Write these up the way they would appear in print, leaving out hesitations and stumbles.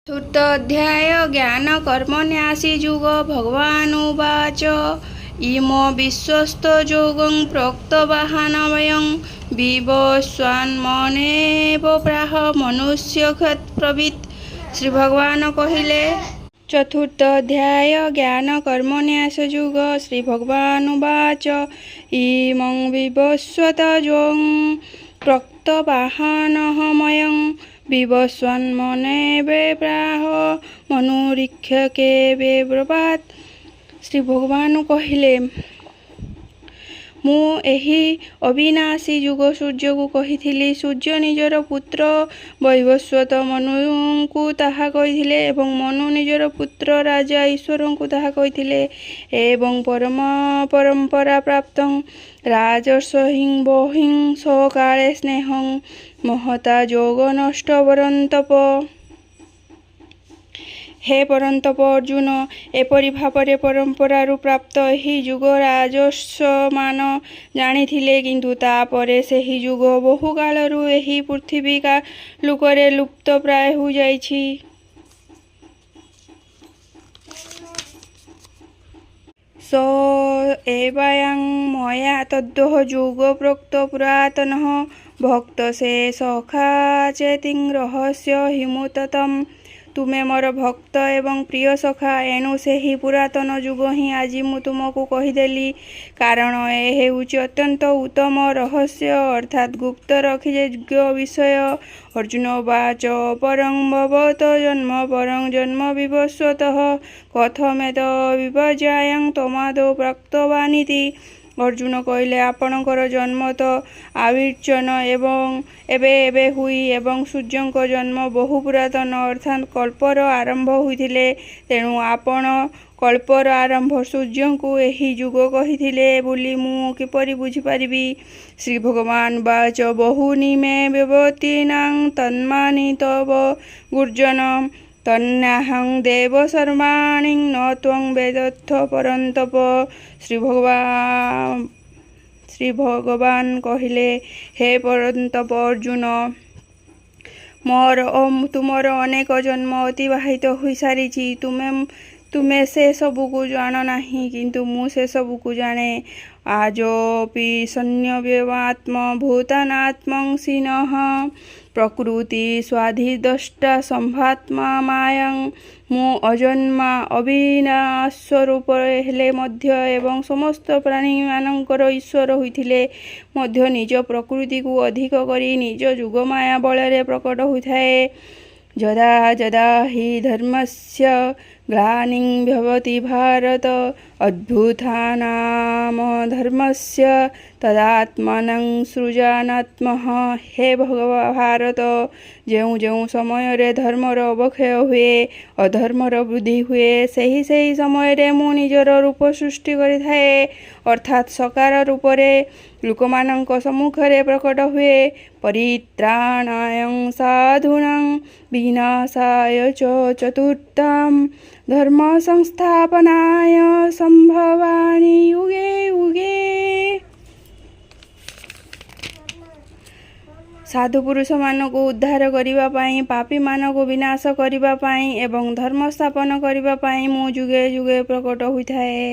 ଚତୁର୍ଥ ଅଧ୍ୟାୟ ଜ୍ଞାନ କର୍ମ ନ୍ୟାସୀ ଯୁଗ। ଭଗବାନୁବାଚ ଇମ ବିଶ୍ୱସ୍ତ ଯୋଗଂ ପ୍ରୋକ୍ତ ବାହାନମୟଂ ବିବସ୍ୱାନ୍ମନେବ ପ୍ରାହ ମନୁଷ୍ୟ କ୍ଷତ୍ପ୍ରବିତ୍। ଶ୍ରୀ ଭଗବାନ କହିଲେ, ଚତୁର୍ଥ ଅଧ୍ୟାୟ ଜ୍ଞାନ କର୍ମ ନ୍ୟାସ ଯୁଗ। ଶ୍ରୀ ଭଗବାନୁବାଚ ଇମଂ ବିବସ୍ୱତ ଯୋଗଂ ପ୍ରୋକ୍ତ ବାହାନହମୟଂ ବିବସ୍ୱାନ୍ମନେବେ ପ୍ରାହ ମନୁରିକ୍ଷକେ ବେବ୍ରବାତ୍। ଶ୍ରୀ ଭଗବାନ କହିଲେ, ମୁଁ ଏହି ଅବିନାଶୀ ଯୁଗ ସୂର୍ଯ୍ୟକୁ କହିଥିଲି। ସୂର୍ଯ୍ୟ ନିଜର ପୁତ୍ର ବୈବସ୍ୱତ ମନୁଙ୍କୁ ତାହା କହିଥିଲେ ଏବଂ ମନୁ ନିଜର ପୁତ୍ର ରାଜା ଈଶ୍ୱରଙ୍କୁ ତାହା କହିଥିଲେ। ଏବଂ ପରମ ପରମ୍ପରା ପ୍ରାପ୍ତଂ ରାଜର୍ଷିଂ ବହିଂ ସକାଳେ ସ୍ନେହଂ ମହତା ଯୋଗ ନଷ୍ଟ ପରନ୍ତପ। ହେ ପରନ୍ତପ ଅର୍ଜୁନ, ଏପରି ଭାବରେ ପରମ୍ପରାରୁ ପ୍ରାପ୍ତ ଏହି ଯୁଗ ରାଜର୍ଷିମାନେ ଜାଣିଥିଲେ, କିନ୍ତୁ ତା'ପରେ ସେହି ଯୁଗ ବହୁ କାଳରୁ ଏହି ପୃଥିବୀ ଲୋକରେ ଲୁପ୍ତ ପ୍ରାୟ ହୋଇଯାଇଛି। ସ ଏବାୟଂ ମୟା ତଦ୍ୱଃ ଯୁଗ ପ୍ରୋକ୍ତ ପୁରାତନଃ ଭକ୍ତ ସେ ସଖା ଚେତିଂ ରହସ୍ୟ ହିମୁତତମ୍। ତୁମେ ମୋର ଭକ୍ତ ଏବଂ ପ୍ରିୟ ସଖା, ଏଣୁ ସେହି ପୁରାତନ ଯୁଗ ହିଁ ଆଜି ମୁଁ ତୁମକୁ କହିଦେଲି, କାରଣ ଏ ହେଉଛି ଅତ୍ୟନ୍ତ ଉତ୍ତମ ରହସ୍ୟ, ଅର୍ଥାତ୍ ଗୁପ୍ତ ରଖିଯୋଗ୍ୟ ବିଷୟ। ଅର୍ଜୁନ ଉବାଚ ଅପରଂ ଭବତ ଜନ୍ମ ପରଂ ଜନ୍ମ ବିବସ୍ୱତଃ କଥମେତ ବିଭଜାୟଂ ତ୍ୱମାଦୌ ପ୍ରାପ୍ତବାନିତି। ଅର୍ଜୁନ କହିଲେ, ଆପଣଙ୍କର ଜନ୍ମ ତ ଆବିର୍ଚନ ଏବଂ ଏବେ ଏବେ ହୋଇ ଏବଂ ସୂର୍ଯ୍ୟଙ୍କ ଜନ୍ମ ବହୁ ପୁରାତନ, ଅର୍ଥାତ୍ କଳ୍ପର ଆରମ୍ଭ ହୋଇଥିଲେ। ତେଣୁ ଆପଣ କଳ୍ପର ଆରମ୍ଭ ସୂର୍ଯ୍ୟଙ୍କୁ ଏହି ଯୁଗ କହିଥିଲେ ବୋଲି ମୁଁ କିପରି ବୁଝିପାରିବି? ଶ୍ରୀ ଭଗବାନ ବାଚ ବହୁନି ମେ ବ୍ୟବତୀନାଂ ତନ୍ମାନି ତବ ଗୁର୍ଜନ ତନ୍ନାହଂ ଦେବ ସର୍ବାଣୀ ନ ତ୍ୱଂ ବେଦତ୍ଥ ପରନ୍ତପ। ଶ୍ରୀ ଭଗବାନ କହିଲେ, ହେ ପରନ୍ତପ ଅର୍ଜୁନ, ମୋର ଓ ତୁମର ଅନେକ ଜନ୍ମ ଅତିବାହିତ ହୋଇସାରିଛି। ତୁମେ ସେ ସବୁକୁ ଜାଣ ନାହିଁ, କିନ୍ତୁ ମୁଁ ସେସବୁକୁ ଜାଣେ। ଆଜୋପି ସନ୍ୟବ୍ୟୟାତ୍ମ ଭୂତାନାତ୍ମଂସିନଃ ପ୍ରକୃତି ସ୍ୱାଧିଦଷ୍ଟା ସମ୍ଭାତ୍ମା ମାୟାଂ। ମୁଁ ଅଜନ୍ମା ଅବିନାଶ୍ୱରୂପ ହେଲେ ମଧ୍ୟ ଏବଂ ସମସ୍ତ ପ୍ରାଣୀମାନଙ୍କର ଈଶ୍ୱର ହୋଇଥିଲେ ମଧ୍ୟ ନିଜ ପ୍ରକୃତିକୁ ଅଧିକ କରି ନିଜ ଯୋଗମାୟା ବଳରେ ପ୍ରକଟ ହୋଇଥାଏ। ଯଦା ଯଦା ହି ଧର୍ମସ୍ୟ ଗ୍ଲାନିଂ ଭବତି ଭାରତ ଅଭ୍ୟୁତ୍ଥାନାମଧର୍ମସ୍ୟ ତଦାତ୍ମାନଂ ସୃଜନାତ୍ମହ। ହେ ଭାରତ, ଯେଉଁ ଯେଉଁ ସମୟରେ ଧର୍ମର ଅବକ୍ଷୟ ହୁଏ, ଅଧର୍ମର ବୃଦ୍ଧି ହୁଏ, ସେହି ସେହି ସମୟରେ ମୁଁ ନିଜର ରୂପ ସୃଷ୍ଟି କରିଥାଏ, ଅର୍ଥାତ୍ ସକାର ରୂପରେ ଲୋକମାନଙ୍କ ସମ୍ମୁଖରେ ପ୍ରକଟ ହୁଏ। ପରିତ୍ରାଣାୟ ସାଧୂନାଂ ବିନାଶାୟ ଚ ଚତୁର୍ଥାಂ ଧର୍ମ ସଂସ୍ଥାପନାୟ ସମ୍ଭବାନି ଯୁଗେ ଯୁଗେ। ସାଧୁ ପୁରୁଷମାନଙ୍କୁ ଉଦ୍ଧାର କରିବା ପାଇଁ, ପାପୀମାନଙ୍କୁ ବିନାଶ କରିବା ପାଇଁ ଏବଂ ଧର୍ମ ସ୍ଥାପନ କରିବା ପାଇଁ ମୁଁ ଯୁଗେ ଯୁଗେ ପ୍ରକଟ ହୋଇଥାଏ।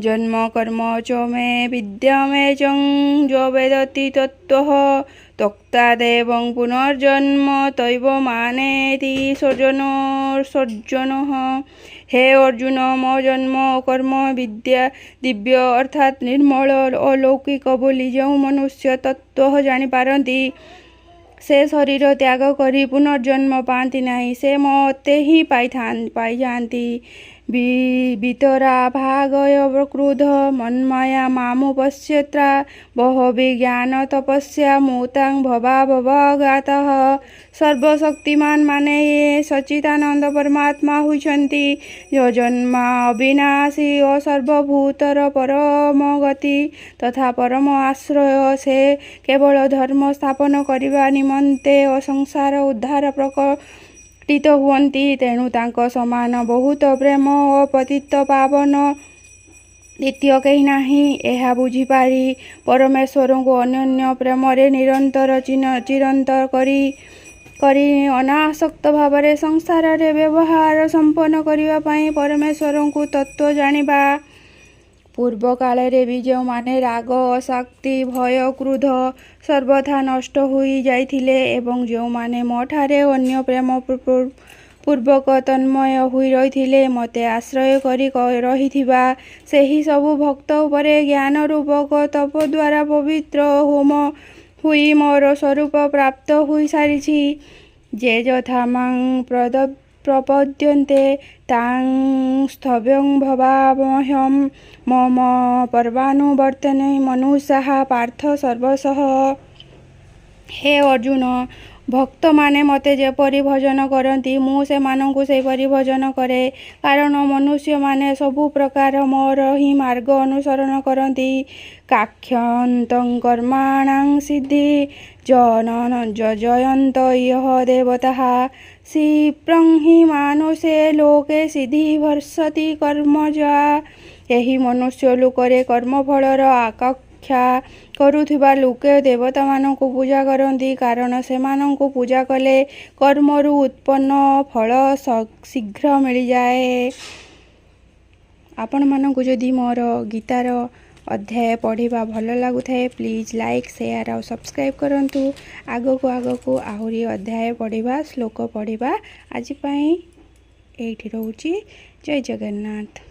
ଜନ୍ମ କର୍ମ ଚ ମେ ବିଦ୍ୟମେ ଚଂ ଯ ବେଦତି ତତ୍ତ୍ୱଃ ତ୍ୟକ୍ତ୍ୱା ଦେବଂ ପୁନର୍ଜନ୍ମ ତୈବ ମାନେତି ସର୍ଜନଃ। ହେ ଅର୍ଜୁନ, ମୋ ଜନ୍ମ ଓ କର୍ମ ବିଦ୍ୟା ଦିବ୍ୟ, ଅର୍ଥାତ୍ ନିର୍ମଳ, ଅଲୌକିକ ବୋଲି ଯେଉଁ ମନୁଷ୍ୟ ତତ୍ତ୍ୱତଃ ଜାଣିପାରନ୍ତି, ସେ ଶରୀର ତ୍ୟାଗ କରି ପୁନର୍ଜନ୍ମ ପାଆନ୍ତି ନାହିଁ, ସେ ମୋତେ ହିଁ ପାଇଯାଆନ୍ତି। ବିତରାଭାଗୟ ପ୍ରକୃଧ ମନ୍ମାୟା ମାମୁପଶ୍ୟତ୍ରା ବହବି ଜ୍ଞାନ ତପସ୍ୟା ମୁତାଂ ଭବାଭବଗାତଃ। ସର୍ବଶକ୍ତିମାନ ମାନେ ସଚ୍ଚିଦାନନ୍ଦ ପରମାତ୍ମା ହୋଇଛନ୍ତି ଅଜନ୍ମା, ଅବିନାଶୀ ଓ ସର୍ବଭୂତର ପରମ ଗତି ତଥା ପରମ ଆଶ୍ରୟ। ସେ କେବଳ ଧର୍ମ ସ୍ଥାପନ କରିବା ନିମନ୍ତେ ଓ ସଂସାର ଉଦ୍ଧାର ପ୍ରକଟିତ ହୁଅନ୍ତି। ତେଣୁ ତାଙ୍କ ସମାନ ବହୁତ ପ୍ରେମ ଓ ପତିତ ପାବନ ଦ୍ୱିତୀୟ କେହି ନାହିଁ। ଏହା ବୁଝିପାରି ପରମେଶ୍ୱରଙ୍କୁ ଅନନ୍ୟ ପ୍ରେମରେ ନିରନ୍ତର ଚିରନ୍ତନ କରି କରି ଅନାସକ୍ତ ଭାବରେ ସଂସାରରେ ବ୍ୟବହାର ସମ୍ପନ୍ନ କରିବା ପାଇଁ ପରମେଶ୍ୱରଙ୍କୁ ତତ୍ତ୍ୱ ଜାଣିବା। ପୂର୍ବ କାଳରେ ବି ଯେଉଁମାନେ ରାଗ, ଆସକ୍ତି, ଭୟ, କ୍ରୋଧ ସର୍ବଥା ନଷ୍ଟ ହୋଇ ଯାଇଥିଲେ ଏବଂ ଯେଉଁମାନେ ମୋଠାରେ ଅନନ୍ୟ ପ୍ରେମ ପୂର୍ବକ ତନ୍ମୟ ହୋଇ ରହିଥିଲେ, ମୋତେ ଆଶ୍ରୟ କରି ରହିଥିବା ସେହି ସବୁ ଭକ୍ତ ଉପରେ ଜ୍ଞାନ ରୂପକ ତପ ଦ୍ୱାରା ପବିତ୍ର ହୋମ ହୋଇ ମୋର ସ୍ୱରୂପ ପ୍ରାପ୍ତ ହୋଇସାରିଛି। ଯେ ଯଥା ମାଂ ପ୍ରପଦ୍ୟନ୍ତେ ତାଂସ୍ତଥୈବ ଭବାମ୍ୟହଂ ମମ ପର୍ବାନୁବର୍ତ୍ତନ୍ତେ ମନୁଷ୍ୟାଃ ପାର୍ଥ ସର୍ବଶଃ। ହେ ଅର୍ଜୁନ, ଭକ୍ତମାନେ ମୋତେ ଯେପରି ଭଜନ କରନ୍ତି, ମୁଁ ସେମାନଙ୍କୁ ସେହିପରି ଭଜନ କରେ, କାରଣ ମନୁଷ୍ୟମାନେ ସବୁ ପ୍ରକାର ମୋର ହିଁ ମାର୍ଗ ଅନୁସରଣ କରନ୍ତି। କାଙ୍କ୍ଷନ୍ତଃ କର୍ମଣାଂ ସିଦ୍ଧିଂ ଯଜନ୍ତ ଇହ ଦେବତାଃ କ୍ଷିପ୍ରଂ ହି ମାନୁଷେ ଲୋକେ ସିଦ୍ଧିର୍ଭବତି କର୍ମଜା। ଏହି ମନୁଷ୍ୟ ଲୋକରେ କର୍ମଫଳର ଆକାଂକ୍ଷା କରୁଥିବା ଲୋକେ ଦେବତାମାନଙ୍କୁ ପୂଜା କରନ୍ତି, କାରଣ ସେମାନଙ୍କୁ ପୂଜା କଲେ କର୍ମରୁ ଉତ୍ପନ୍ନ ଫଳ ଶୀଘ୍ର ମିଳିଯାଏ। ଆପଣମାନଙ୍କୁ ଯଦି ମୋର ଗୀତାର ଅଧ୍ୟାୟ ପଢ଼ିବା ଭଲ ଲାଗୁଥାଏ, ପ୍ଲିଜ୍ ଲାଇକ୍, ସେୟାର ଆଉ ସବସ୍କ୍ରାଇବ୍ କରନ୍ତୁ। ଆଗକୁ ଆଗକୁ ଆହୁରି ଅଧ୍ୟାୟ ପଢ଼ିବା, ଶ୍ଲୋକ ପଢ଼ିବା। ଆଜି ପାଇଁ ଏଇଠି ରହୁଛି। ଜୟ ଜଗନ୍ନାଥ।